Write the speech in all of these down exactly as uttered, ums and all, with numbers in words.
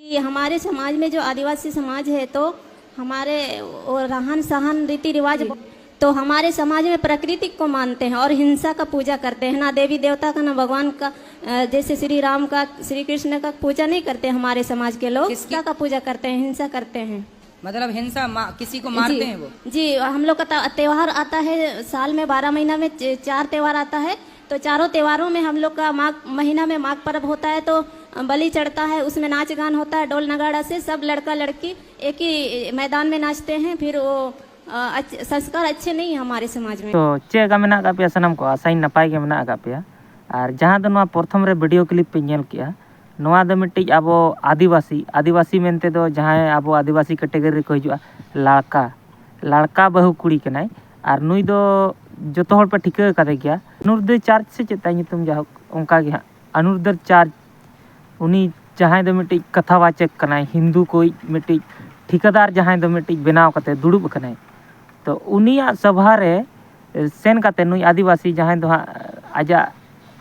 ये हमारे समाज में जो आदिवासी समाज है, तो हमारे वो रहन सहन, रीति रिवाज, तो हमारे समाज में प्रकृति को मानते हैं और हिंसा का पूजा करते हैं, ना देवी देवता का, ना भगवान का। अ, जैसे श्री राम का, श्री कृष्ण का पूजा नहीं करते हमारे समाज के लोग। किसकी? हिंसा का पूजा करते हैं, हिंसा करते हैं। मतलब हिंसा मा, किसी को मारते हैं वो? जी, हम लोग का त- त्योहार आता है साल में, बारह महीना में च- चार त्योहार आता है। तो चारों त्योहारों में हम लोग का माघ महीना में माघ पर्व होता है, तो बलि चढ़ता है, उसमें नाच गान होता है, ढोल नगाड़ा से सब लड़का लड़की एक ही मैदान में नाचते हैं। फिर वो अ, अच्छ- संस्कार अच्छे नहीं है हमारे समाज में। ᱛᱚ ᱪᱮᱫ ᱞᱮᱠᱟ ᱢᱮᱱᱟᱜ ᱟᱠᱟᱫ ᱯᱮᱭᱟ ᱥᱟᱱᱟᱢ ᱠᱚ? ᱟᱥᱟᱧ ᱱᱟᱯᱟᱭ ᱜᱮ ᱢᱮᱱᱟᱜ ᱟᱠᱟᱫ ᱯᱮᱭᱟ᱾ ᱟᱨ ᱡᱟᱦᱟᱸ ᱫᱚ ᱱᱚᱣᱟ ᱯᱨᱚᱛᱷᱚᱢ ᱨᱮ ᱵᱷᱤᱰᱤᱭᱳ ᱠᱞᱤᱯ ᱯᱮ ᱧᱮᱞ ᱠᱮᱜᱼᱟ, ᱱᱚᱣᱟ ᱫᱚ ᱢᱤᱫᱴᱤᱡ ᱟᱵᱚ ᱟᱹᱫᱤᱵᱟᱹᱥᱤ, ᱟᱹᱫᱤᱵᱟᱹᱥᱤ ᱢᱮᱱᱛᱮ ᱫᱚ ᱡᱟᱦᱟᱸᱭ ᱟᱵᱚ ᱟᱹᱫᱤᱵᱟᱹᱥᱤ ᱠᱮᱴᱮᱜᱚᱨᱤ ᱨᱮᱠᱚ ᱦᱤᱡᱩᱜᱼᱟ, ᱞᱟᱲᱠᱟ, ᱞᱟᱲᱠᱟ ᱵᱟᱹᱦᱩ ᱠᱩᱲᱤ ᱠᱟᱱᱟᱭ᱾ ᱟᱨ ᱱᱩᱭ ᱫᱚ ᱡᱚᱛᱚ ᱦᱚᱲ ᱯᱮ ᱴᱷᱤᱠᱟᱹ ᱟᱠᱟᱫᱮ ᱜᱮᱭᱟ, ᱚᱱᱩᱨᱫᱷᱚ ᱪᱟᱨᱪ ᱥᱮ ᱪᱮᱫ ᱛᱟᱭ ᱧᱩᱛᱩᱢ, ᱡᱟᱭᱦᱳᱠ ᱚᱱᱠᱟ ᱜᱮ ᱦᱟᱸᱜ, ᱚᱱᱩᱨᱫᱷᱚ ᱪᱟᱨᱪ᱾ ᱩᱱᱤ ᱡᱟᱦᱟᱸᱭ ᱫᱚ ᱢᱤᱫᱴᱤᱡ ᱠᱟᱛᱷᱟᱣᱟᱪᱚᱠ ᱠᱟᱱᱟᱭ, ᱦᱤᱱᱫᱩ ᱠᱚᱭᱤᱡ ᱢᱤᱫᱴᱤᱡ ᱴᱷᱤᱠᱟᱹᱫᱟᱨ ᱡᱟᱦᱟᱸᱭ ᱫᱚ ᱢᱤᱫᱴᱤᱡ ᱵᱮᱱᱟᱣ ᱠᱟᱛᱮ ᱫᱩᱲᱩᱵ ᱟᱠᱟᱱᱟᱭ᱾ ᱛᱚ ᱩᱱᱤᱭᱟᱜ ᱥᱚᱵᱷᱟ ᱨᱮ ᱥᱮᱱ ᱠᱟᱛᱮ ᱱᱩᱭ ᱟᱹᱫᱤᱵᱟᱹᱥᱤ ᱡᱟᱦᱟᱸᱭ ᱫᱚ ᱦᱟᱸᱜ ᱟᱡᱟᱜ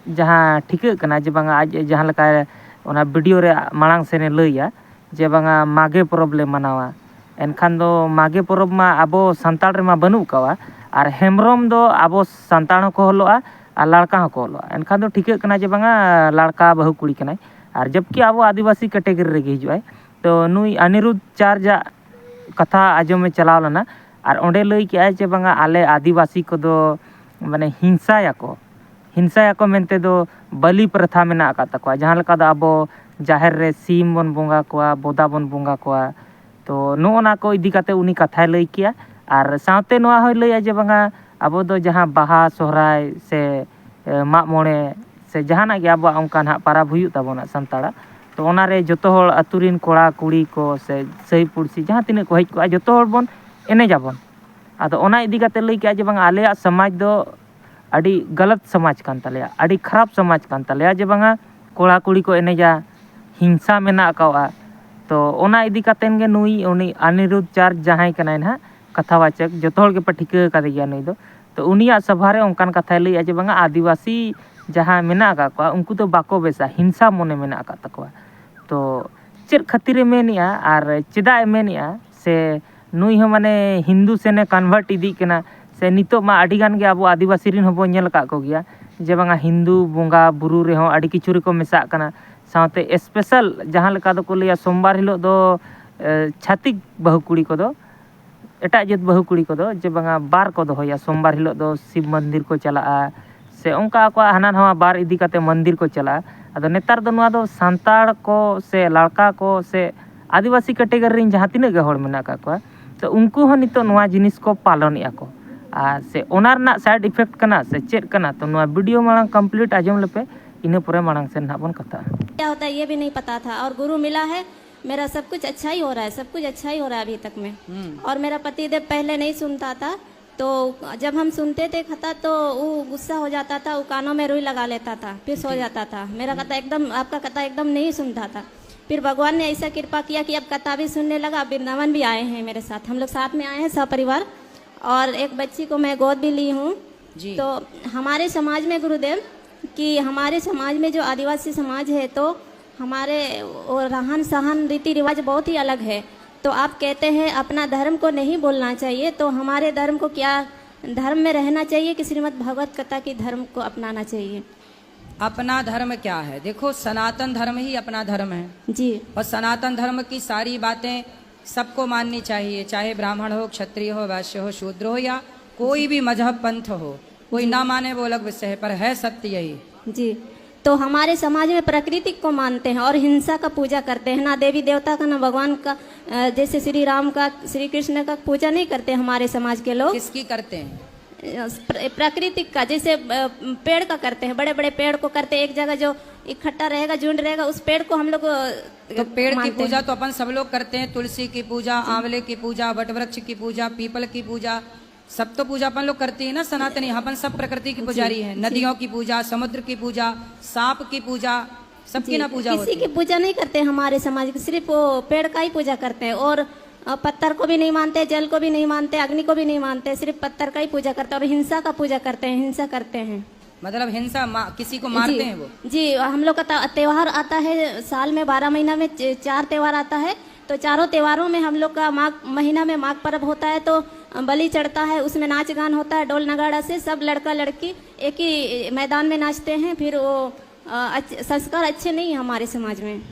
ᱡᱟᱦᱟᱸ ᱴᱷᱤᱠᱟᱹᱜ ᱠᱟᱱᱟ ᱡᱮ ᱵᱟᱝᱟ ᱟᱡ ᱡᱟᱦᱟᱸ ᱞᱮᱠᱟ ᱚᱱᱟ ᱵᱷᱤᱰᱤᱭᱳ ᱨᱮ ᱢᱟᱲᱟᱝ ᱥᱮᱱᱮ ᱞᱟᱹᱭᱟ ᱡᱮ ᱵᱟᱝᱟ ᱢᱟᱜᱮ ᱯᱚᱨᱚᱵᱽ ᱞᱮ ᱢᱟᱱᱟᱣᱟ, ᱮᱱᱠᱷᱟᱱ ᱫᱚ ᱢᱟᱜᱮ ᱯᱚᱨᱚᱵᱽ ᱢᱟ ᱟᱵᱚ ᱥᱟᱱᱛᱟᱲ ᱨᱮᱢᱟ ᱵᱟᱹᱱᱩᱜ ᱠᱟᱣᱟ, ᱟᱨ ᱦᱮᱢᱵᱨᱚᱢ ᱫᱚ ᱟᱵᱚ ᱥᱟᱱᱛᱟᱲ ᱦᱚᱸᱠᱚ ᱚᱞᱚᱜᱼᱟ ᱟᱨ ᱞᱟᱲᱠᱟ ᱦᱚᱸᱠᱚ ᱚᱞᱚᱜᱼᱟ᱾ ᱮᱱᱠᱷᱟᱱ ᱫᱚ ᱴᱷᱤᱠᱟᱹᱜ ᱠᱟᱱᱟ ᱡᱮ ᱵᱟᱝᱟ ᱞᱟᱲᱠᱟ ᱵᱟᱹᱦᱩ ᱠᱩᱲᱤ ᱠᱟᱱᱟᱭ, ᱟᱨ ᱡᱚᱵᱠᱤ ᱟᱵᱚ ᱟᱹᱫᱤᱵᱟᱹᱥᱤ ᱠᱮᱴᱮᱜᱚᱨᱤ ᱨᱮᱜᱮ ᱦᱤᱡᱩᱜᱼᱟᱭ᱾ ᱛᱚ ᱱᱩᱭ ᱚᱱᱤᱨᱩᱫᱷ ᱪᱟᱨᱡᱟᱜ ᱠᱟᱛᱷᱟ ᱟᱸᱡᱚᱢᱮ ᱪᱟᱞᱟᱣ ᱞᱮᱱᱟ, ᱟᱨ ᱚᱸᱰᱮ ᱞᱟᱹᱭ ᱠᱮᱜᱼᱟᱭ ᱡᱮ ᱵᱟᱝᱟ ᱟᱞᱮ ᱟᱹᱫᱤᱵᱟᱹᱥᱤ ᱠᱚᱫᱚ ᱢᱟᱱᱮ ᱦᱤᱝᱥᱟᱭᱟᱠᱚ, ᱦᱤᱝᱥᱟᱭᱟᱠᱚ ᱢᱮᱱᱛᱮ ᱫᱚ ᱵᱟᱹᱞᱤ ᱯᱨᱚᱛᱷᱟ ᱢᱮᱱᱟᱜ ᱟᱠᱟᱫ ᱛᱟᱠᱚᱣᱟ, ᱡᱟᱦᱟᱸ ᱞᱮᱠᱟ ᱫᱚ ᱟᱵᱚ ᱡᱟᱦᱮᱨ ᱨᱮ ᱥᱤᱢ ᱵᱚᱱ ᱵᱚᱸᱜᱟ ᱠᱚᱣᱟ, ᱵᱚᱫᱟ ᱵᱚᱱ ᱵᱚᱸᱜᱟ ᱠᱚᱣᱟ᱾ ᱛᱚ ᱱᱚᱜᱼᱚ ᱱᱟ ᱠᱚ ᱤᱫᱤ ᱠᱟᱛᱮ ᱩᱱᱤ ᱠᱟᱛᱷᱟᱭ ᱞᱟᱹᱭ ᱠᱮᱜᱼᱟ᱾ ᱟᱨ ᱥᱟᱶᱛᱮ ᱱᱚᱣᱟ ᱦᱚᱸᱭ ᱞᱟᱹᱭᱟ ᱡᱮ ᱵᱟᱝᱟ ᱟᱵᱚ ᱫᱚ ᱡᱟᱦᱟᱸ ᱵᱟᱦᱟ ᱥᱚᱦᱨᱟᱭ ᱥᱮ ᱮ, ᱢᱟᱜ ᱢᱚᱬᱮ ᱥᱮ ᱡᱟᱦᱟᱱᱟᱜ ᱜᱮ ᱟᱵᱚᱣᱟᱜ ᱚᱱᱠᱟ ᱱᱟᱦᱟᱜ ᱯᱟᱨᱟᱵᱽ ᱦᱩᱭᱩᱜ ᱛᱟᱵᱚᱱᱟ ᱥᱟᱱᱛᱟᱲᱟᱜ, ᱛᱚ ᱚᱱᱟᱨᱮ ᱡᱚᱛᱚ ᱦᱚᱲ ᱟᱹᱛᱩ ᱨᱮᱱ ᱠᱚᱲᱟ ᱠᱩᱲᱤ ᱠᱚ ᱥᱮ ᱥᱟᱹᱭ ᱯᱩᱲᱥᱤ ᱡᱟᱦᱟᱸ ᱛᱤᱱᱟᱹᱜ ᱠᱚ ᱦᱮᱡ ᱠᱚᱜᱼᱟ, ᱡᱚᱛᱚ ᱦᱚᱲ ᱵᱚᱱ ᱮᱱᱮᱡ ᱟᱵᱚᱱ᱾ ᱟᱫᱚ ᱚᱱᱟ ᱤᱫᱤ ᱠᱟᱛᱮ ᱞᱟᱹᱭ ᱠᱮᱜᱼᱟ ᱡᱮ ᱵᱟᱝ ᱟᱞᱮᱭᱟᱜ ᱥᱚᱢᱟᱡᱽ ᱫᱚ ᱟᱹᱰᱤ ᱜᱟᱞᱟᱛ ᱥᱚᱢᱟᱡᱽ ᱠᱟᱱ ᱛᱟᱞᱮᱭᱟ, ᱟᱹᱰᱤ ᱠᱷᱟᱨᱟᱯ ᱥᱚᱢᱟᱡᱽ ᱠᱟᱱ ᱛᱟᱞᱮᱭᱟ ᱡᱮ ᱵᱟᱝᱟ ᱠᱚᱲᱟ ᱠᱩᱲᱤ ᱠᱚ ᱮᱱᱮᱡᱟ, ᱦᱤᱝᱥᱟ ᱢᱮᱱᱟᱜ ᱟᱠᱟᱣᱟ᱾ ᱛᱚ ᱚᱱᱟ ᱤᱫᱤ ᱠᱟᱛᱮ ᱜᱮ ᱱᱩᱭ ᱩᱱᱤ ᱚᱱᱤᱨᱩᱫᱷ ᱪᱟᱨᱡᱽ ᱡᱟᱦᱟᱸᱭ ᱠᱟᱱᱟᱭ ᱱᱟᱦᱟᱜ ᱠᱟᱛᱷᱟᱣᱟᱪᱚᱠ, ᱡᱚᱛᱚ ᱦᱚᱲ ᱜᱮᱯᱮ ᱴᱷᱤᱠᱟᱹ ᱟᱠᱟᱫᱮ ᱜᱮᱭᱟ ᱱᱩᱭ ᱫᱚ᱾ ᱛᱚ ᱩᱱᱤᱭᱟᱜ ᱥᱚᱵᱷᱟ ᱨᱮ ᱚᱱᱠᱟᱱ ᱠᱟᱛᱷᱟᱭ ᱞᱟᱹᱭᱮᱜᱼᱟ ᱡᱮ ᱵᱟᱝᱟ ᱟᱹᱫᱤᱵᱟᱹᱥᱤ ᱡᱟᱦᱟᱸ ᱢᱮᱱᱟᱜ ᱟᱠᱟᱫ ᱠᱚᱣᱟ ᱩᱱᱠᱩ ᱫᱚ ᱵᱟᱠᱚ ᱵᱮᱥᱟ, ᱦᱤᱝᱥᱟ ᱢᱚᱱᱮ ᱢᱮᱱᱟᱜ ᱟᱠᱟᱫ ᱛᱟᱠᱚᱣᱟ᱾ ᱛᱚ ᱪᱮᱫ ᱠᱷᱟᱹᱛᱤᱨᱮ ᱢᱮᱱᱮᱜᱼᱟ ᱟᱨ ᱪᱮᱫᱟᱜ ᱮ ᱢᱮᱱᱮᱜᱼᱟ, ᱥᱮ ᱱᱩᱭ ᱦᱚᱸ ᱢᱟᱱᱮ ᱦᱤᱱᱫᱩ ᱥᱮᱱᱮ ᱠᱚᱱᱵᱷᱟᱨᱴ ᱤᱫᱤᱜ ᱠᱟᱱᱟ, ᱥᱮ ᱱᱤᱛᱚᱜ ᱢᱟ ᱟᱹᱰᱤ ᱜᱟᱱ ᱜᱮ ᱟᱵᱚ ᱟᱹᱫᱤᱵᱟᱹᱥᱤ ᱨᱮᱱ ᱦᱚᱸᱵᱚᱱ ᱧᱮᱞ ᱟᱠᱟᱫ ᱠᱚᱜᱮᱭᱟ ᱡᱮ ᱵᱟᱝᱟ ᱦᱤᱱᱫᱩ ᱵᱚᱸᱜᱟ ᱵᱩᱨᱩ ᱨᱮᱦᱚᱸ ᱟᱹᱰᱤ ᱠᱤᱪᱷᱩ ᱨᱮᱠᱚ ᱢᱮᱥᱟᱜ ᱠᱟᱱᱟ᱾ ᱥᱟᱶᱛᱮ ᱥᱯᱮᱥᱟᱞ ᱡᱟᱦᱟᱸ ᱞᱮᱠᱟ ᱫᱚᱠᱚ ᱞᱟᱹᱭᱟ ᱥᱳᱢᱵᱟᱨ ᱦᱤᱞᱳᱜ ᱫᱚ ᱮ, ᱪᱷᱟᱹᱛᱤᱠ ᱵᱟᱹᱦᱩ ᱠᱩᱲᱤ ᱠᱚᱫᱚ, ᱮᱴᱟᱜ ᱡᱟᱹᱛ ᱵᱟᱹᱦᱩ ᱠᱩᱲᱤ ᱠᱚᱫᱚ ᱡᱮ ᱵᱟᱝᱟ ᱵᱟᱨ ᱠᱚ ᱫᱚᱦᱚᱭᱟ, ᱥᱳᱢᱵᱟᱨ ᱦᱤᱞᱳᱜ ᱫᱚ ᱥᱤᱵ ᱢᱚᱱᱫᱤᱨ ᱠᱚ ᱪᱟᱞᱟᱜᱼᱟ, ᱥᱮ ᱚᱱᱠᱟ ᱟᱠᱚᱣᱟᱜ ᱦᱟᱱᱟ ᱱᱟᱣᱟ ᱵᱟᱨ ᱤᱫᱤ ᱠᱟᱛᱮ ᱢᱚᱱᱫᱤᱨ ᱠᱚ ᱪᱟᱞᱟᱜᱼᱟ᱾ ᱟᱫᱚ ᱱᱮᱛᱟᱨ ᱫᱚ ᱱᱚᱣᱟ ᱫᱚ ᱥᱟᱱᱛᱟᱲ ᱠᱚ ᱥᱮ ᱞᱟᱲᱠᱟ ᱠᱚ ᱥᱮ ᱟᱹᱫᱤᱵᱟᱹᱥᱤ ᱠᱮᱴᱮᱜᱚᱨᱤ ᱨᱮᱱ ᱡᱟᱦᱟᱸ ᱛᱤᱱᱟᱹᱜ ᱜᱮ ᱦᱚᱲ ᱢᱮᱱᱟᱜ ᱟᱠᱟᱫ ᱠᱚᱣᱟ, ᱛᱚ ᱩᱱᱠᱩ ᱦᱚᱸ ᱱᱤᱛᱚᱜ ᱱᱚᱣᱟ ᱡᱤᱱᱤᱥ ᱠᱚ ᱯᱟᱞᱚᱱᱮᱫᱼᱟ ᱠᱚ᱾ ᱟᱨ ᱥᱮ ᱚᱱᱟ ᱨᱮᱱᱟᱜ ᱥᱟᱭᱤᱰ ᱤᱯᱷᱮᱠᱴ ᱠᱟᱱᱟ ᱥᱮ ᱪᱮᱫ ᱠᱟᱱᱟ, ᱛᱚ ᱱᱚᱣᱟ ᱵᱷᱤᱰᱤᱭᱳ ᱢᱟᱲᱟᱝ ᱠᱚᱢᱯᱞᱤᱴ ᱟᱸᱡᱚᱢ ᱞᱮᱯᱮ, ᱤᱱᱟᱹ ᱯᱚᱨᱮ ᱢᱟᱲᱟᱝ ᱥᱮᱱ ᱱᱟᱦᱟᱜ ᱵᱚᱱ ᱠᱟᱛᱷᱟᱜᱼᱟ᱾ क्या होता है ये भी नहीं पता था। और गुरु मिला है, मेरा सब कुछ अच्छा ही हो रहा है, सब कुछ अच्छा ही हो रहा है अभी तक में। और मेरा पति देव पहले नहीं सुनता था, तो जब हम सुनते थे कथा तो वो गुस्सा हो जाता था, वो कानों में रुई लगा लेता था, फिर सो जाता था। मेरा कथा एकदम, आपका कथा एकदम नहीं सुनता था। फिर भगवान ने ऐसा कृपा किया कि अब कथा भी सुनने लगा। वृंदावन भी आए हैं मेरे साथ, हम लोग साथ में आए हैं सपरिवार, और एक बच्ची को मैं गोद भी ली हूँ। जी। तो हमारे समाज में गुरुदेव, कि हमारे समाज में जो आदिवासी समाज है, तो हमारे वो रहन सहन रीति रिवाज बहुत ही अलग है। तो आप कहते हैं अपना धर्म को नहीं बोलना चाहिए, तो हमारे धर्म को क्या, धर्म में रहना चाहिए कि श्रीमद् भगवत कथा की धर्म को अपनाना चाहिए? अपना धर्म क्या है? देखो, सनातन धर्म ही अपना धर्म है। जी। और सनातन धर्म की सारी बातें सबको माननी चाहिए, चाहे ब्राह्मण हो, क्षत्रिय हो, वैश्य हो, शूद्र हो या कोई भी मजहब पंथ हो, कोई ना माने वो अलग विषय है, पर है सत्य यही। जी। तो हमारे समाज में प्रकृति को मानते हैं और हिंसा का पूजा करते हैं, ना देवी देवता का, ना भगवान का। अ, जैसे श्री राम का, श्री कृष्ण का पूजा नहीं करते हमारे समाज के लोग। किसकी करते हैं? अ, प्र-, प्राकृतिक का, जैसे अ, पेड़ का करते हैं, बड़े बड़े पेड़ को करते हैं, एक जगह जो इकट्ठा रहेगा, झुंड रहेगा, उस पेड़ को हम लोग अ, तो पेड़ की मानते पूजा हैं। तो अपन सब लोग करते हैं, तुलसी की पूजा, आंवले की पूजा, वटवृक्ष की पूजा, पीपल की पूजा, सब तो पूजा अपन लोग करते हैं ना सनातनी। अपन सब प्रकृति की पुजारी हैं। नदियों की पूजा, समुद्र की पूजा, सांप की पूजा, सबकी जी, ना पूजा किसी होती की है। पूजा नहीं करते हमारे समाज के, सिर्फ वो पेड़ का ही पूजा करते हैं। और अ, पत्थर को भी नहीं मानते, जल को भी नहीं मानते, अग्नि को भी नहीं मानते, सिर्फ पत्थर का ही पूजा करते हैं और हिंसा का पूजा करते हैं, हिंसा करते हैं। मतलब हिंसा, मा, किसी को मारते जी। हैं वो? जी, हम लोग का ता- त्योहार आता है साल में, बारह महीना में च- चार त्योहार आता है। तो चारों त्योहारों में हम लोग का माघ महीना में माघ पर्व होता है, तो बलि चढ़ता है, उसमें नाच गान होता है, ढोल नगाड़ा से सब लड़का लड़की एक ही मैदान में नाचते हैं। फिर वो अ, अच्छ- संस्कार अच्छे नहीं है हमारे समाज में।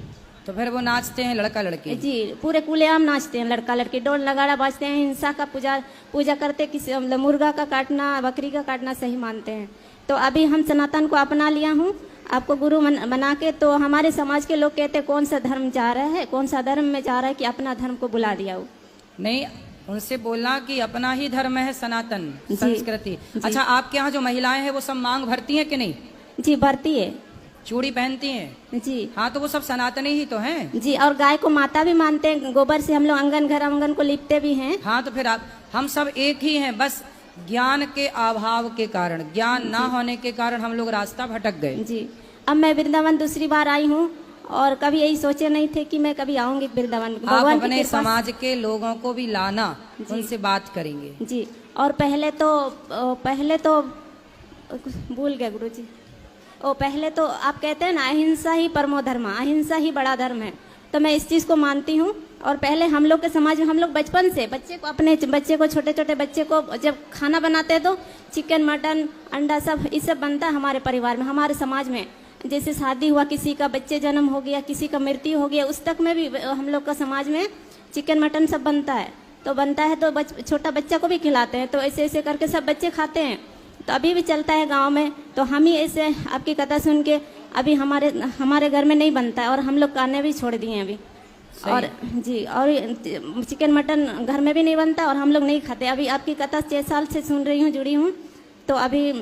तो फिर वो नाचते हैं लड़का लड़की? जी, पूरे खुलेआम नाचते हैं लड़का लड़की, ढोल नगाड़ा बाजते हैं, हिंसा का पूजा पूजा करते, किसी मतलब मुर्गा का काटना, बकरी का काटना सही मानते हैं। तो अभी हम सनातन को अपना लिया हूँ, आपको गुरु मन, बना के। तो हमारे समाज के लोग कहते हैं, कौन सा धर्म जा रहा है, कौन सा धर्म में जा रहा है कि अपना धर्म को बुला दिया हो। नहीं, उनसे बोलना कि अपना ही धर्म है सनातन जी। संस्कृति। जी। अच्छा, आपके यहाँ जो महिलाएं हैं वो सब मांग भरती हैं कि नहीं? जी, भरती है। चूड़ी पहनती हैं? जी। हाँ, तो वो सब सनातनी ही तो हैं। जी, और गाय को माता भी मानते हैं, गोबर से हम लोग आंगन, घर आंगन को लिपते भी हैं। हाँ, तो फिर आप, हम सब एक ही हैं, बस ज्ञान के अभाव के कारण, ज्ञान ना होने के कारण हम लोग रास्ता भटक गए। जी, अब मैं वृंदावन दूसरी बार आई हूँ और कभी यही सोचे नहीं थे कि मैं कभी आऊंगी वृंदावन। आप भगवान की अपने कृपा से- समाज के लोगों को भी लाना, जी। उनसे बात करेंगे। जी, और पहले तो अ, पहले तो भूल गए गुरु जी। ओ, पहले तो आप कहते हैं ना, अहिंसा ही परमो धर्म, अहिंसा ही बड़ा धर्म है। तो मैं इस चीज़ को मानती हूँ। और पहले हम लोग के समाज में, हम लोग बचपन से बच्चे को, अपने बच्चे को, छोटे छोटे बच्चे को जब खाना बनाते हैं तो चिकन, मटन, अंडा, सब ये सब बनता है हमारे परिवार में, हमारे समाज में। जैसे शादी हुआ किसी का, बच्चे जन्म हो गया, किसी का मृत्यु हो गया, उस तक में भी हम लोग का समाज में चिकन, मटन सब बनता है। तो बनता है तो बच, छोटा बच्चा को भी खिलाते हैं, तो ऐसे ऐसे करके सब बच्चे खाते हैं। तो अभी भी चलता है गांव में। तो हम ही ऐसे आपकी कथा सुन के, अभी हमारे हमारे घर में नहीं बनता है और हम लोग खाने भी छोड़ दिए हैं अभी। सही। और जी, और चिकन, मटन घर में भी नहीं बनता और हम लोग नहीं खाते। अभी आपकी कथा छः साल से सुन रही हूँ, जुड़ी हूँ, तो अभी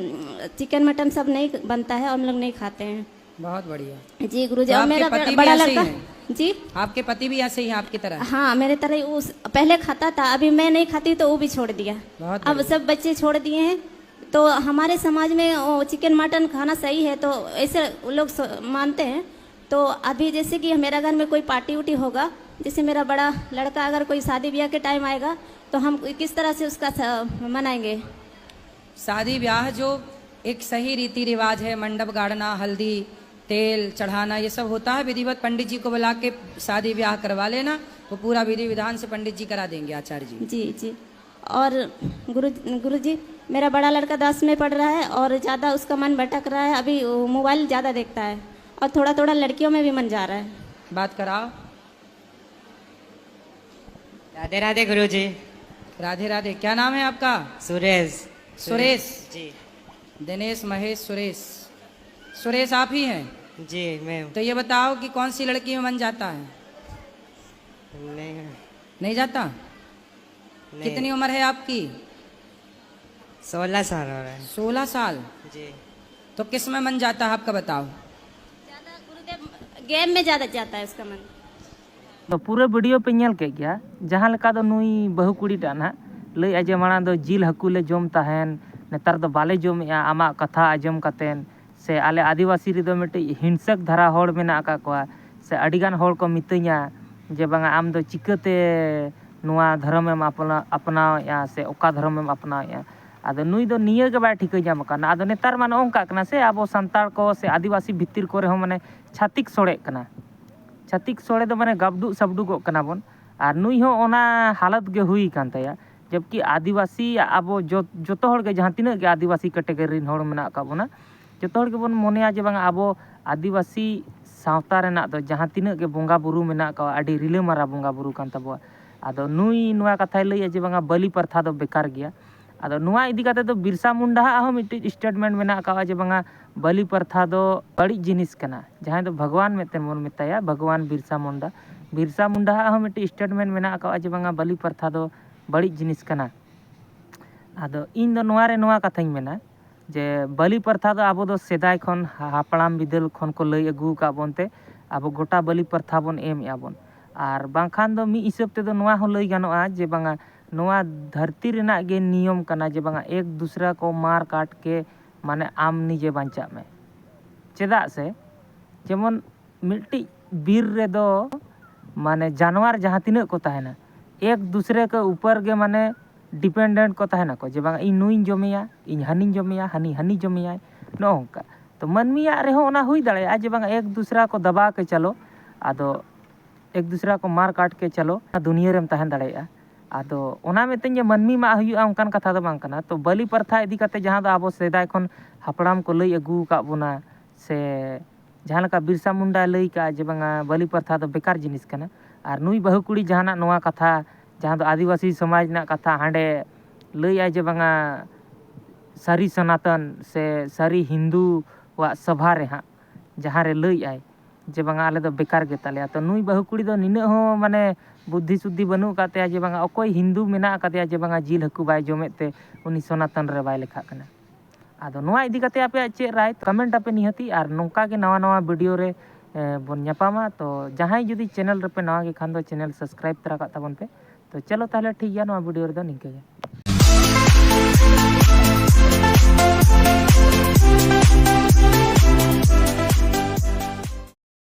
चिकन, मटन सब नहीं बनता है और हम लोग नहीं खाते हैं। बहुत बढ़िया। जी गुरु जी। तो और आपके मेरा पति भी बड़ा ऐसे ही लड़का हैं? जी। आपके पति भी ऐसे ही हैं आपकी तरह? हाँ, मेरे तरह ही उस पहले खाता था, अभी मैं नहीं खाती तो वो भी छोड़ दिया। बहुत अब बढ़िया। सब बच्चे छोड़ दिए हैं। तो हमारे समाज में वो चिकन, मटन खाना सही है, तो ऐसे वो लोग स- मानते हैं। तो अभी जैसे कि मेरा घर में कोई पार्टी उटी होगा, जैसे मेरा बड़ा लड़का अगर कोई शादी ब्याह के टाइम आएगा, तो हम किस तरह से उसका स- मनाएंगे? शादी ब्याह जो एक सही रीति रिवाज है, मंडप गाड़ना, हल्दी, तेल चढ़ाना, ये सब होता है विधिवत। पंडित जी को बुला के शादी ब्याह करवा लेना, वो पूरा विधि विधान से पंडित जी करा देंगे, आचार्य जी। जी जी। और गुरु गुरु जी, मेरा बड़ा लड़का दस में पढ़ रहा है और ज़्यादा उसका मन भटक रहा है। अभी वो मोबाइल ज़्यादा देखता है और थोड़ा थोड़ा लड़कियों में भी मन जा रहा है। बात कराओ। राधे राधे गुरुजी। राधे राधे। क्या नाम है आपका? सुरेश। सुरेश। जी। दिनेश, महेश, सुरेश। सुरेश आप ही हैं? जी मैं हूँ। तो ये बताओ कि कौन सी लड़की में मन जाता है? नहीं। नहीं जाता? नहीं। कितनी उम्र है आपकी? सोलह साल हो रहा है। सोलह साल। जी। तो किस में मन जाता है आपका, बताओ। ज़्यादा गुरुदेव, गेम में ज़्यादा जाता है उसका मन। ᱫᱚ ᱯᱩᱨᱟᱹ ᱵᱷᱤᱰᱤᱭᱳ ᱯᱮ ᱧᱮᱞ ᱠᱮᱫ ᱜᱮᱭᱟ᱾ ᱡᱟᱦᱟᱸ ᱞᱮᱠᱟ ᱫᱚ ᱱᱩᱭ ᱵᱟᱹᱦᱩ ᱠᱩᱲᱤᱴᱟᱜ ᱱᱟᱦᱟᱜ ᱞᱟᱹᱭᱮᱫᱼᱟ ᱡᱮ ᱢᱟᱲᱟᱝ ᱫᱚ ᱡᱤᱞ ᱦᱟᱹᱠᱩ ᱞᱮ ᱡᱚᱢ ᱛᱟᱦᱮᱱ, ᱱᱮᱛᱟᱨ ᱫᱚ ᱵᱟᱞᱮ ᱡᱚᱢᱮᱫᱼᱟ ᱟᱢᱟᱜ ᱠᱟᱛᱷᱟ ᱟᱸᱡᱚᱢ ᱠᱟᱛᱮᱱ᱾ ᱥᱮ ᱟᱞᱮ ᱟᱹᱫᱤᱵᱟᱹᱥᱤ ᱨᱮᱫᱚ ᱢᱤᱫᱴᱤᱡ ᱦᱤᱝᱥᱟᱹᱠ ᱫᱷᱟᱨᱟ ᱦᱚᱲ ᱢᱮᱱᱟᱜ ᱟᱠᱟᱫ ᱠᱚᱣᱟ᱾ ᱥᱮ ᱟᱹᱰᱤᱜᱟᱱ ᱦᱚᱲ ᱠᱚ ᱢᱤᱛᱟᱹᱧᱟ ᱡᱮ ᱵᱟᱝᱟ ᱟᱢ ᱫᱚ ᱪᱤᱠᱟᱹᱛᱮ ᱱᱚᱣᱟ ᱫᱷᱚᱨᱚᱢᱮᱢ ᱟᱯᱱᱟ- ᱟᱯᱱᱟᱣᱮᱫᱼᱟ ᱥᱮ ᱚᱠᱟ ᱫᱷᱚᱨᱚᱢᱮᱢ ᱟᱯᱱᱟᱣᱮᱫᱼᱟ᱾ ᱟᱫᱚ ᱱᱩᱭ ᱫᱚ ᱱᱤᱭᱟᱹ ᱜᱮ ᱵᱟᱭ ᱴᱷᱤᱠᱟᱹ ᱧᱟᱢ ᱟᱠᱟᱫᱟ᱾ ᱟᱫᱚ ᱱᱮᱛᱟᱨ ᱢᱟ ᱱᱚᱜᱼᱚ ᱱᱚᱝᱠᱟᱜ ᱠᱟᱱᱟ ᱥᱮ ᱟᱵᱚ ᱥᱟᱱᱛᱟᱲ ᱠᱚ ᱥᱮ ᱟᱹᱫᱤᱵᱟᱹᱥᱤ ᱵᱷᱤᱛᱤᱨ ᱠᱚᱨᱮ ᱦᱚᱸ ᱢᱟᱱᱮ ᱪᱷᱟᱹᱛᱤᱠ ᱥᱚᱲᱮᱜ ᱠᱟᱱᱟ᱾ ᱪᱷᱟᱹᱛᱤᱠ ᱥᱚᱲᱮ ᱫᱚ ᱢᱟᱱᱮ ᱜᱟᱵᱰᱩᱜ ᱥᱟᱵᱰᱩᱜᱚᱜ ᱠᱟᱱᱟ ᱵᱚᱱ᱾ ᱟᱨ ᱱᱩᱭ ᱦᱚᱸ ᱚᱱᱟ ᱦᱟᱞᱚᱛ ᱜᱮ ᱦᱩᱭ ᱟᱠᱟᱱ ᱛᱟᱭᱟ᱾ ᱡᱚᱵᱠᱤ ᱟᱹᱫᱤᱵᱟᱹᱥᱤ ᱟᱵᱚ ᱡᱚ- ᱡᱚᱛᱚ ᱦᱚᱲ ᱜᱮ ᱡᱟᱦᱟᱸ ᱛᱤᱱᱟᱹᱜ ᱜᱮ ᱟᱹᱫᱤᱵᱟᱹᱥᱤ ᱠᱮᱴᱮᱜᱚᱨᱤ ᱨᱮᱱ ᱦᱚᱲ ᱢᱮᱱᱟᱜ ᱟᱠᱟᱫ ᱵᱚᱱᱟ, ᱡᱚᱛᱚ ᱦᱚᱲ ᱜᱮᱵᱚᱱ ᱢᱚᱱᱮᱭᱟ ᱡᱮ ᱵᱟᱝ ᱟᱵᱚ ᱟᱹᱫᱤᱵᱟᱹᱥᱤ ᱥᱟᱶᱛᱟ ᱨᱮᱱᱟᱜ ᱫᱚ ᱡᱟᱦᱟᱸ ᱛᱤᱱᱟᱹᱜ ᱜᱮ ᱵᱚᱸᱜᱟ ᱵᱩᱨᱩ ᱢᱮᱱᱟᱜ ᱟᱠᱟᱫ, ᱟᱹᱰᱤ ᱨᱤᱞᱟᱹᱢᱟᱨᱟ ᱵᱚᱸᱜᱟ ᱵᱩᱨᱩ ᱠᱟᱱ ᱛᱟᱵᱚᱣᱟ᱾ ᱟᱫᱚ ᱱᱩᱭ ᱱᱚᱣᱟ ᱠᱟᱛᱷᱟᱭ ᱞᱟᱹᱭᱮᱫᱼᱟ ᱡᱮ ᱵᱟᱝᱟ ᱵᱟᱹᱞᱤ ᱯᱨᱚᱛᱷᱟ ᱫᱚ ᱵᱮᱠᱟᱨ ᱜᱮᱭᱟ᱾ ᱟᱫᱚ ᱱᱚᱣᱟ ᱤᱫᱤ ᱠᱟᱛᱮ ᱫᱚ ᱵᱤᱨᱥᱟ ᱢᱩᱱᱰᱟ ᱦᱟᱜ ᱦᱚᱸ ᱢᱤᱫᱴᱤᱡ ᱥᱴᱮᱴᱢᱮᱱᱴ ᱢᱮᱱᱟᱜ ᱟᱠᱟᱫᱼᱟ ᱡᱮ ᱵᱟᱝᱟ ᱵᱟᱹᱞᱤ ᱯᱨᱚᱛᱷᱟ ᱫᱚ ᱵᱟᱹᱲᱤᱡ ᱡᱤᱱᱤᱥ ᱠᱟᱱᱟ, ᱡᱟᱦᱟᱸᱭ ᱫᱚ ᱵᱷᱟᱜᱽᱣᱟᱱ ᱢᱮᱱᱛᱮ ᱵᱚᱱ ᱢᱮᱛᱟᱭᱟ, ᱵᱷᱟᱜᱽᱣᱟᱱ ᱵᱤᱨᱥᱟ ᱢᱩᱱᱰᱟ᱾ ᱵᱤᱨᱥᱟ ᱢᱩᱱᱰᱟ ᱦᱟᱜ ᱦᱚᱸ ᱢᱤᱫᱴᱤᱡ ᱥᱴᱮᱴᱢᱮᱱᱴ ᱢᱮᱱᱟᱜ ᱟᱠᱟᱫᱼᱟ ᱡᱮ ᱵᱟᱝᱟ ᱵᱟᱹᱞᱤ ᱯᱨᱚᱛᱷᱟ ᱫᱚ ᱵᱟᱹᱲᱤᱡ ᱡᱤᱱᱤᱥ ᱠᱟᱱᱟ᱾ ᱟᱫᱚ ᱤᱧ ᱫᱚ ᱱᱚᱣᱟ ᱨᱮ ᱱᱚᱣᱟ ᱠᱟᱛᱷᱟᱧ ᱢᱮᱱᱟ ᱡᱮ ᱵᱟᱹᱞᱤ ᱯᱨᱚᱛᱷᱟ ᱫᱚ ᱟᱵᱚ ᱫᱚ ᱥᱮᱫᱟᱭ ᱠᱷᱚᱱ, ᱦᱟ- ᱦᱟᱯᱲᱟᱢ ᱵᱤᱫᱟᱹᱞ ᱠᱷᱚᱱ ᱠᱚ ᱞᱟᱹᱭ ᱟᱹᱜᱩ ᱟᱠᱟᱫ ᱵᱚᱱ ᱛᱮ ᱟᱵᱚ ᱜᱚᱴᱟ ᱵᱟᱹᱞᱤ ᱯᱨᱚᱛᱷᱟ ᱵᱚᱱ ᱮᱢᱮᱫᱼᱟ ᱵᱚᱱ᱾ ᱟᱨ ᱵᱟᱝᱠᱷᱟᱱ ᱫᱚ ᱢᱤᱫ ᱦᱤᱥᱟᱹᱵ ᱛᱮᱫᱚ ᱱᱚᱣᱟ ᱦᱚᱸ ᱞᱟᱹᱭ ᱜᱟᱱᱚᱜᱼᱟ ᱡᱮ ᱵᱟᱝᱟ ᱱᱚᱣᱟ ᱫᱷᱟᱹᱨᱛᱤ ᱨᱮᱱᱟᱜ ᱜᱮ ᱱᱤᱭᱚᱢ ᱠᱟᱱᱟ ᱡᱮ ᱵᱟᱝᱟ ᱮᱠ ᱫᱩᱥᱨᱟ ᱠᱚ ᱢᱟᱨ ᱠᱟᱴ ᱠᱮ ᱢᱟᱱᱮ ᱟᱢ ᱱᱤᱡᱮ ᱵᱟᱧᱪᱟᱜ ᱢᱮ᱾ ᱪᱮᱫᱟᱜ ᱥᱮ ᱡᱮᱢᱚᱱ ᱢᱤᱫᱴᱤᱡ ᱵᱤᱨ ᱨᱮᱫᱚ ᱢᱟᱱᱮ ᱡᱟᱱᱣᱟᱨ ᱡᱟᱦᱟᱸ ᱛᱤᱱᱟᱹᱜ ᱠᱚ ᱛᱟᱦᱮᱱᱟ, ᱮᱠ ᱫᱩᱥᱨᱮ ᱠᱮ ᱩᱯᱚᱨ ᱜᱮ ᱢᱟᱱᱮ ᱰᱤᱯᱮᱱᱰᱮᱱᱴ ᱠᱚ ᱛᱟᱦᱮᱱᱟᱠᱚ, ᱡᱮ ᱵᱟᱝ ᱤᱧ ᱱᱩᱭᱤᱧ ᱡᱚᱢᱮᱭᱟ, ᱤᱧ ᱦᱟᱹᱱᱤᱧ ᱡᱚᱢᱮᱭᱟ, ᱦᱟᱹᱱᱤ ᱦᱟᱹᱱᱤ ᱡᱚᱢᱮᱭᱟᱭ, ᱱᱚᱜᱼᱚ ᱱᱚᱝᱠᱟ᱾ ᱛᱚ ᱢᱟᱹᱱᱢᱤᱭᱟᱜ ᱨᱮᱦᱚᱸ ᱚᱱᱟ ᱦᱩᱭ ᱫᱟᱲᱮᱭᱟᱜᱼᱟ ᱡᱮ ᱵᱟᱝ ᱮᱠ ᱫᱩᱥᱨᱟ ᱠᱚ ᱫᱟᱵᱟ ᱠᱮ ᱪᱟᱞᱚ, ᱟᱫᱚ ᱮᱠ ᱫᱩᱥᱨᱟ ᱠᱚ ᱢᱟᱨ ᱠᱟᱴ ᱠᱮ ᱪᱟᱞᱚ, ᱚᱱᱟ ᱫᱩᱱᱤᱭᱟᱹ ᱨᱮᱢ ᱛᱟᱦᱮᱸ ᱫᱟᱲᱮᱭᱟᱜᱼᱟ᱾ ᱟᱫᱚ ᱚᱱᱟ ᱢᱤᱫᱴᱮᱱ ᱡᱮ ᱢᱟᱹᱱᱢᱤ ᱢᱟᱜ ᱦᱩᱭᱩᱜᱼᱟ ᱚᱱᱠᱟᱱ ᱠᱟᱛᱷᱟ ᱫᱚ ᱵᱟᱝ ᱠᱟᱱᱟ᱾ ᱛᱚ ᱵᱟᱹᱞᱤ ᱯᱨᱚᱛᱷᱟ ᱤᱫᱤ ᱠᱟᱛᱮ ᱡᱟᱦᱟᱸ ᱫᱚ ᱟᱵᱚ ᱥᱮᱫᱟᱭ ᱠᱷᱚᱱ ᱦᱟᱯᱲᱟᱢ ᱠᱚ ᱞᱟᱹᱭ ᱟᱹᱜᱩ ᱟᱠᱟᱫ ᱵᱚᱱᱟ, ᱥᱮ ᱡᱟᱦᱟᱸ ᱞᱮᱠᱟ ᱵᱤᱨᱥᱟ ᱢᱩᱱᱰᱟᱭ ᱞᱟᱹᱭ ᱠᱟᱜᱼᱟ ᱡᱮ ᱵᱟᱝᱟ ᱵᱟᱹᱞᱤ ᱯᱨᱚᱛᱷᱟ ᱫᱚ ᱵᱮᱠᱟᱨ ᱡᱤᱱᱤᱥ ᱠᱟᱱᱟ, ᱟᱨ ᱱᱩᱭ ᱵᱟᱹᱦᱩ ᱠᱩᱲᱤ ᱡᱟᱦᱟᱱᱟᱜ ᱱᱚᱣᱟ ᱠᱟᱛᱷᱟ, ᱡᱟᱦᱟᱸ ᱫᱚ ᱟᱹᱫᱤᱵᱟᱹᱥᱤ ᱥᱚᱢᱟᱡᱽ ᱨᱮᱱᱟᱜ ᱠᱟᱛᱷᱟ ᱦᱟᱸᱰᱮ ᱞᱟᱹᱭᱟᱭ ᱡᱮ ᱵᱟᱝᱟ ᱥᱟᱹᱨᱤ ᱥᱚᱱᱟᱛᱚᱱ ᱥᱮ ᱥᱟᱹᱨᱤ ᱦᱤᱱᱫᱩᱣᱟᱜ ᱥᱚᱵᱷᱟ ᱨᱮ ᱦᱟᱸᱜ ᱡᱟᱦᱟᱸ ᱨᱮ ᱞᱟᱹᱭᱟᱭ ᱡᱮ ᱵᱟᱝᱟ ᱟᱞᱮ ᱫᱚ ᱵᱮᱠᱟᱨ ᱜᱮᱛᱟᱞᱮᱭᱟ᱾ ᱛᱚ ᱱᱩᱭ ᱵᱟᱹᱦᱩ ᱠᱩᱲᱤ ᱫᱚ ᱱᱤᱱᱟᱹᱜ ᱦᱚᱸ ᱢᱟᱱᱮ ᱵᱩᱫᱽᱫᱷᱤ ᱥᱩᱫᱽᱫᱷᱤ ᱵᱟᱹᱱᱩᱜ ᱟᱠᱟᱫ ᱛᱟᱭᱟ ᱡᱮ ᱵᱟᱝᱟ ᱚᱠᱚᱭ ᱦᱤᱱᱫᱩ ᱢᱮᱱᱟᱜ ᱟᱠᱟᱫᱮᱭᱟ ᱡᱮ ᱵᱟᱝᱟ ᱡᱤᱞ ᱦᱟᱹᱠᱩ ᱵᱟᱭ ᱡᱚᱢᱮᱫ ᱛᱮ ᱩᱱᱤ ᱥᱚᱱᱟᱛᱚᱱ ᱨᱮ ᱵᱟᱭ ᱞᱮᱠᱷᱟᱜ ᱠᱟᱱᱟ᱾ ᱟᱫᱚ ᱱᱚᱣᱟ ᱤᱫᱤ ᱠᱟᱛᱮ ᱟᱯᱮᱭᱟᱜ ᱪᱮᱫ ᱨᱟᱭ, ᱠᱚᱢᱮᱱᱴ ᱟᱯᱮ ᱱᱤᱦᱟᱹᱛᱤ, ᱟᱨ ᱱᱚᱝᱠᱟ ᱜᱮ ᱱᱟᱣᱟ ᱱᱟᱣᱟ ᱵᱷᱤᱰᱤᱭᱳ ᱨᱮ ᱮ, ᱵᱚᱱ ᱧᱟᱯᱟᱢᱟ᱾ ᱛᱚ ᱡᱟᱦᱟᱸᱭ ᱡᱩᱫᱤ ᱪᱮᱱᱮᱞ ᱨᱮᱯᱮ ᱱᱟᱣᱟ ᱜᱮ ᱠᱷᱟᱱ ᱫᱚ ᱪᱮᱱᱮᱞ ᱥᱟᱵᱥᱠᱨᱟᱭᱤᱵ ᱛᱚᱨᱟ ᱠᱟᱜ ᱛᱟᱵᱚᱱ ᱯᱮ᱾ ᱛᱚ ᱪᱚᱞᱚ ᱛᱟᱦᱚᱞᱮ ᱴᱷᱤᱠ ᱜᱮᱭᱟ, ᱱᱚᱣᱟ ᱵᱷᱤᱰᱤᱭᱳ ᱨᱮᱫᱚ ᱱᱤᱝᱠᱟᱹ ᱜᱮ᱾